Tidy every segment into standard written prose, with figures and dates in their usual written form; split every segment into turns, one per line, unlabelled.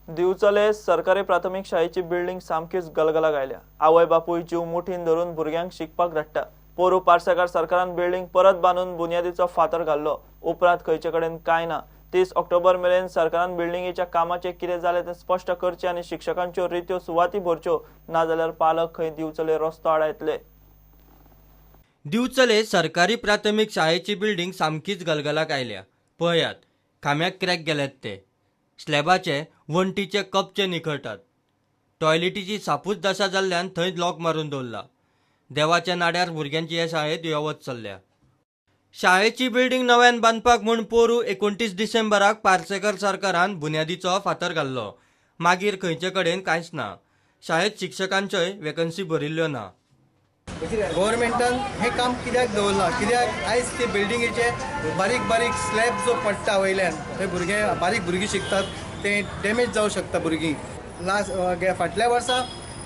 दिवचले सरकारी प्राथमीक शाळेची बिल्डिंग सामकीच गलगलाक आयल्या. आवय बापूय जीव मुठीन धरून भुरग्यांक शिकपाक धाडटा. पोरू पार्सेकार सरकारान बिल्डिंग परत बांदून बुन्यादीचो फातर घाल्लो. उपरांत खंयचे कडेन कांय ना. 30 ऑक्टोबर मेरेन सरकारान बिल्डिंगेच्या कामाचें कितें जालें तें स्पश्ट करचें आनी शिक्षकांच्यो रित्यो सुवाती भरच्यो, नाजाल्यार पालक खंय दिवचले रस्तो आडायतले.
दिवचले सरकारी प्राथमीक शाळेची बिल्डिंग सामकीच गलगलाक आयल्या. पळयात, खांब्याक क्रॅक गेल्यात ते, स्लॅबाचे वण्टीचे कपचे निखळटात. टॉयलेटीची सापूच दशा जाल्ल्यान थंय लॉक मारून दवरला. देवाच्या नाड्यार भुरग्यांची ह्या शाळेंत यो वच चल्ल्या. शाळेची बिल्डिंग नव्यान बांदपाक म्हूण पोरू 29 डिसेंबराक पार्सेकर सरकारान बुन्यादीचो फातर घाल्लो. मागीर खंयचे कडेन कांयच ना. शाळेंत शिक्षकांच्योय वेकन्सी भरिल्ल्यो ना.
गव्हर्मेंटान हें काम कित्याक दवरलां? कित्याक आयज ते बिल्डिंगेचे बारीक बारीक स्लॅब जो पडटा वयल्यान, ते भुरगे बारीक भुरगीं शिकतात, ते डॅमेज जावं शकता भुरगीं. लास्ट फाटल्या वर्सा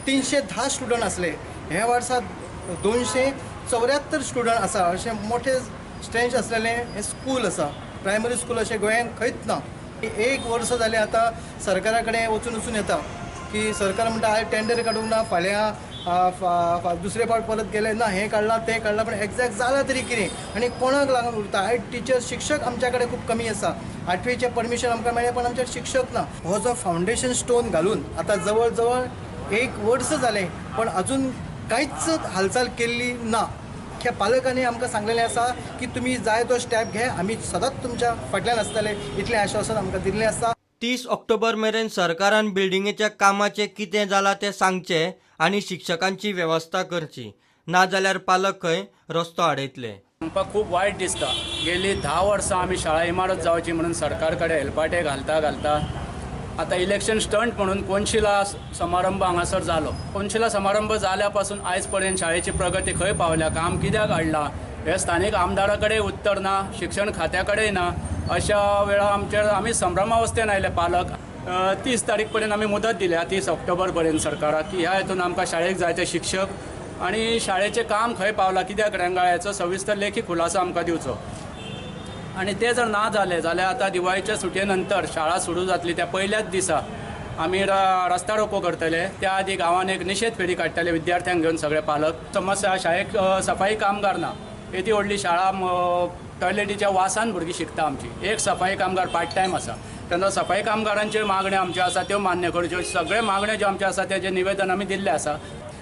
310 स्टुडंट आसले, ह्या वर्सा 274 स्टुडंट आसा. अशें मोठे स्ट्रेंथ आसलेलें हें स्कूल आसा. प्रायमरी स्कूल अशें गोंयांत खंयच ना. एक वर्स जालें आतां सरकारा कडेन वचून वचून येता की सरकार म्हणटा आयज टेंडर काडूंक ना, फाल्यां दुसरे फावट परत गेले ना, हें काडलां तें काडलां, पण एग्जॅक्ट जालां तरी कितें आनी कोणाक लागून उरता? आयज टिचर शिक्षक आमच्या कडेन खूब कमी आसा. 8वीचें परमिशन आमकां मेळ्ळें पण आमचे शिक्षक ना. हो जो फावंडेशन स्टोन घालून आतां जवळ जवळ एक वर्स जालें पण अजून कांयच हालचाल केल्ली ना. ह्या पालकांनी आमकां सांगलेलें आसा की तुमी जाय तो स्टेप घे, आमी सदांच तुमच्या फाटल्यान आसतले, इतलें आश्वासन आमकां दिल्लें आसा.
30 ऑक्टोबर मेरेन सरकारान बिल्डिंगेच्या कामाचें कितें जालां तें सांगचें आनी शिक्षकांची वेवस्था करची, नाजाल्यार पालक खंय रस्तो आडयतले.
सांगपाक खूब वायट दिसता. गेली 10 वर्सां आमी शाळा इमारत जावची म्हणून सरकार कडेन हेलपाटे घालता घालता आतां इलेक्शन स्टंट म्हणून कोनशिला समारंभ हांगासर जालो. कोनशिला समारंभ जाल्या पासून आयज पर्यंत शाळेची प्रगती खंय पावल्या, काम कित्याक हाडलां हें स्थानीक आमदारा कडेन उत्तर ना, शिक्षण खात्या कडेन ना. अशा वेळार आमचेर आमी संभ्रमावस्थेन आयले पालक. 30 तारीख पर्यंत आमी मुदत दिल्या, 30 ऑक्टोबर पर्यंत सरकाराक, की ह्या हितून आमकां शाळेक जाय ते शिक्षक आनी शाळेचें काम खंय पावलां, कित्याक रेंगाळ्याचो सविस्तर लेखी खुलासो आमकां दिवचो. आनी तें जर ना जालें जाल्यार आतां दिवाळीच्या सुटये नंतर शाळा सुरू जातली त्या पयल्याच दिसा आमी रस्ता रोको करतले. त्या आदी गांवान एक निशेध फेरी काडटले विद्यार्थ्यांक घेवन सगळे पालक. समस्या शाळेक सफाई कामगार ना. येदी व्हडली शाळा टॉयलेटीच्या वासान भुरगीं शिकता आमची. एक सफाई कामगार पार्ट टायम आसा. तेन्ना सफाई कामगारांच्यो मागण्यो आमच्यो आसा त्यो मान्य करच्यो. सगळे मागण्यो ज्यो आमच्यो आसा तेजें निवेदन आमी दिल्लें आसा.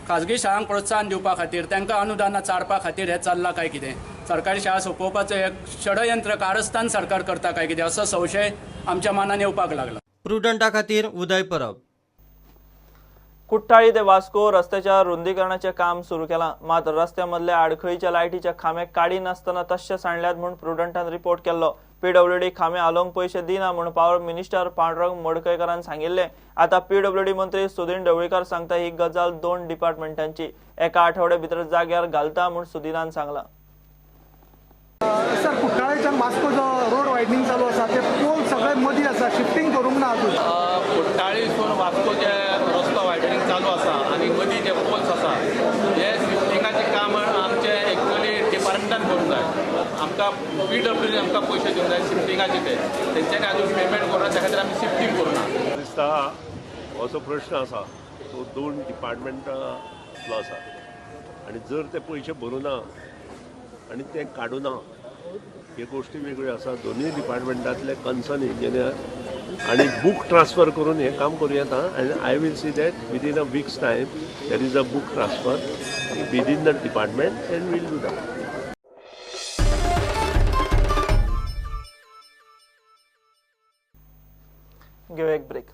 खाजगी शाळांक प्रोत्साहन दिवपा खातीर, तांकां अनुदानां चारपा खातीर हें चल्लां काय कितें, सरकारी शाळा सोंपोवपाचें एक षडयंत्र कारस्थान सरकार करता काय कितें असो संशय आमच्या मनान येवपाक लागला.
प्रुडंटा खातीर उदय परब.
कुठ्ठाळी ते वास्को रस्त्याच्या रुंदीकरणाचें काम सुरू केलां, मात रस्त्या मदल्या आडखळीच्या लायटीच्या खांबे काडी नासतना तश्शे सांडल्यात म्हूण प्रुडंटान रिपोर्ट केल्लो. पीडब्ल्यूडी खांबे हालोवंक पयशे दिना म्हूण पावर मिनिस्टर पांडुरंग मडकयकारान सांगिल्लें. आतां पीडब्ल्यूडी मंत्री सुदीन ढवळीकार सांगता ही गजाल 2 डिपार्टमेंटांची, एका आठवड्या भितर जाग्यार घालता म्हूण सुदीनान सांगलां.
सर, कुठ्ठाळेच्यान वास्को जो रोड वायडनिंग चालू आसा ते पोल सगळे मदीं आसा, शिफ्टींग करूंक ना अजून.
कुठ्ठाळीसून वास्को जे रस्तो वायडनिंग चालू आसा आनी मदीं जे पोल्स आसा हे शिफ्टिंगाचें काम आमचें एक्चुअली डिपार्टमेंटान करूंक जाय. आमकां पीडब्ल्यूडी आमकां पयशे दिवंक जाय शिफ्टिंगाचे, ते तेंच्यांनी अजून पेमेंट करूंक त्या खातीर आमी शिफ्टींग करूंक ना.
दिसता हो जो प्रश्न आसा तो 2 डिपार्टमेंटांतलो आसा आनी जर ते पयशे भरूं ना आनी ते काडूं ना हे गोष्टी वेगळ्यो आसा. दोनूय डिपार्टमेंटांतले कन्सर्न इंजिनियर आनी बूक ट्रान्सफर करून हें काम करूं येता. आनी I will see that within a week's time there is a book transfer within the department and will do that.
घेवया एक ब्रेक.